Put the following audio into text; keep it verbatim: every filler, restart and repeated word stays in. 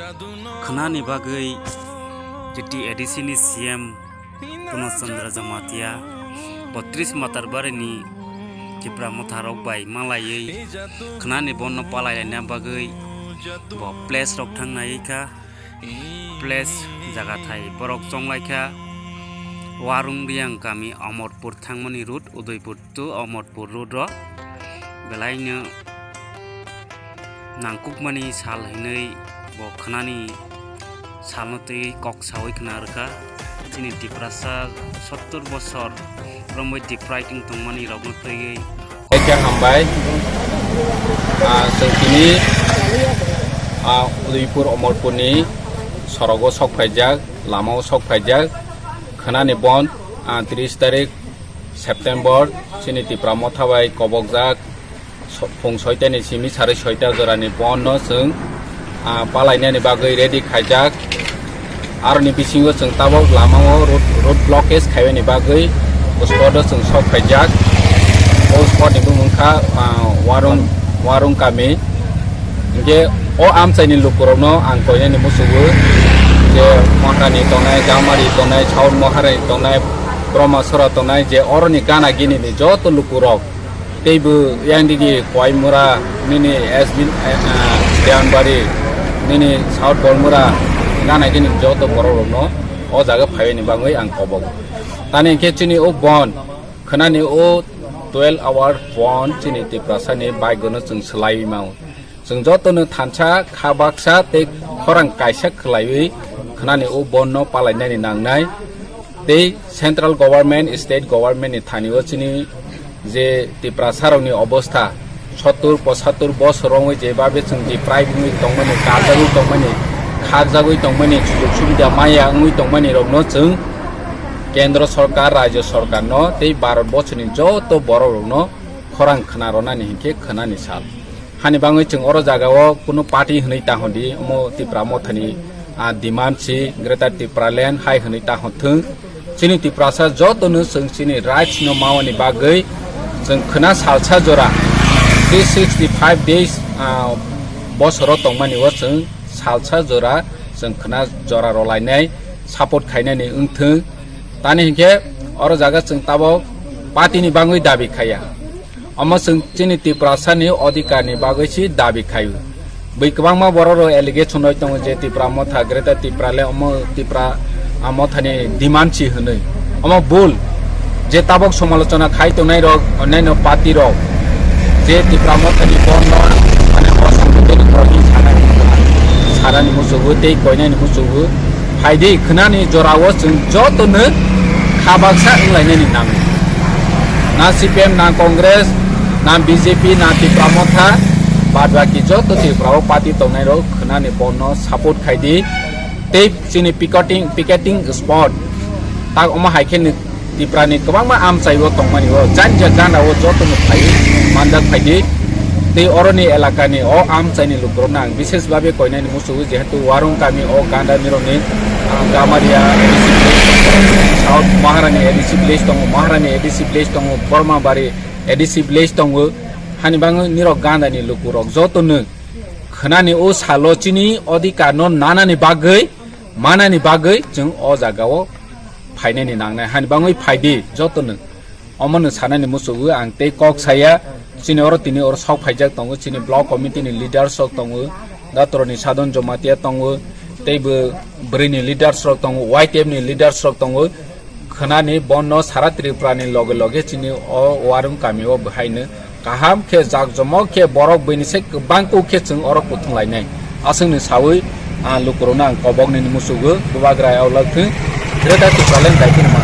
Khnani bagwi G T A D C ni C M Purno Chandra Jamatia botris matar barini Tipra motharok bai malaiwi khnani bonno palai laina bagwi bo place rok thang nai kha. Place jaga thai borok chonglai kha Warung Riang kami Amarpur thangmani route, Udaipur to Amarpur road o belaino nangkukmani sal hinwi bo khnani salno twi kok sawi khna rwkha. Chini Tiprasa sottur bosor romwi Tiprai wng tongmani rokno twiwi. Ekhe hambai. Ah, chwng tini, ah, Udaipur Amarpurni sorogo sok phaijak, lamao sok phaijak. Khnani bon, ah, tris tarik September, chini Tipra motha bai kobokjak, so-, phung soitani simi sari soita jorani bonno chwng, ah, palainani bagwi ready khaijak. Aroni bisingo chwng tabok lamao road, road blockage khaiyani bagwi spot o chwng sok phaijak. O spot ni bumung kha, ah, Warung, Warung kami. Hinkhe o amchaini lukurokno ang koinani musugo je Maharani tongnai, Gamari tongnai, South Maharani tongnai, Brahmasora tongnai, je oroni gana gini ni joto lukurok teibo yang digi Koimura, nini S B, eh, eh, Deanbari, nini South Bormura, gana gini joto borok rokno o jaga phaiwi ni bagwi ang kobogo. Tani hinkhe chini o bon, khnani o twelve hour bon chini Tiprasa ni bike no chwng swlaiwi mao. Chwng jotono thansa, kha baksa tei khorang kaisa khwlaiwi khnani o bonno palainani nangnai. Tei central government, state government ni thani o chini je Tiprasa rokni obostha sottur pochattur bosor wngwi je babe chwng Tiprai wngwi tongmani, karjagwi tongmani, khakjagwi tongmani, sujog subida maya wngwi tongmani rokno chwng kendro sorkar, rajyo sorkarno tei Bharat borsoni joto borok rokno khorang khna ronani hinkhe khnani sal. Hani bagwi chwng oro jagao kunu party hwnwi ta hwn di, omo Tipra mothani, ah, demand si Greater Tipraland hai hwnwi ta hwn thwng. Chini Tiprasa jotono chwng chini rights no mawani bagwi chwng khna salsa jora three sixty five days, ah, bosoro tongmani o chwng salsa jora chwng khna jora rolainai support khainani wng thwng. Tani hinkhe oro jaga chwng tabok party ni bagwi dabi khaiya. Omo chwng chini Tiprasa ni odhikar ni bagwi si dabi khaio. Bui kwbangma borok rok allegation roi tongo je Tipra motha, Greater Tipraland omo Tipra, ah, motha ni demand si hwnwi. Omo bul je tabok somalochona khai tongnai rok, onnaino party rok je Tipra motha ni bonno mane o samung tei ni borok ni sanani, sanani muchungo tei koinani muchungo. Phaidi khnani jorao chwng jotono kha baksa wnglainani nango. Na C P M, na Congress, na B J P, na Tipra Motha, bad baki joto Tripura o party tongnai rok khnani bonno support khaidi. Tei chini picketing, picketing spot tak omo hai khe ni Tripura ni kwbangma amchai o tongmani o janja gana o joto no phai manjak phaidi. Tei oroni elaka ni o amchai ni lukurok no ang bishes babe koinani muchungo, jehetu Warung kami o ganda ni rok ni, ah, Gamaria A D C village tongo, South Maharani A D C village tongo, Maharani A D C village tongo, Bormabari A D C village tongo. Hani bagwi nirok ganda ni lukurok joto no khnani o salo chini odhikar no nanani bagwi, manani bagwi chwng o jaga o phainani nangnai, hani bagwi phaidi jotono. Omono sanani muchungo ang tei kok saya, chini oro tini oro sok phaijak tongo, chini block committee ni leaders rok tongo, Datoroni Sadon Jamatia tongo, teibo bwrwini leaders rok tongo, Y T F ni leaders rok tongo. Khnani bonno sara Tripura ni loge loge chini o Warung kami o bwhaino kaham khe, jakjomok khe, borok buini se kwbang kuk khe chwng oro kuthung lainai. Aswkni sawi, ah, lukurokno ang koboknini muchungo, bubagra yaulak thung, Greater Tipraland daiphin ma.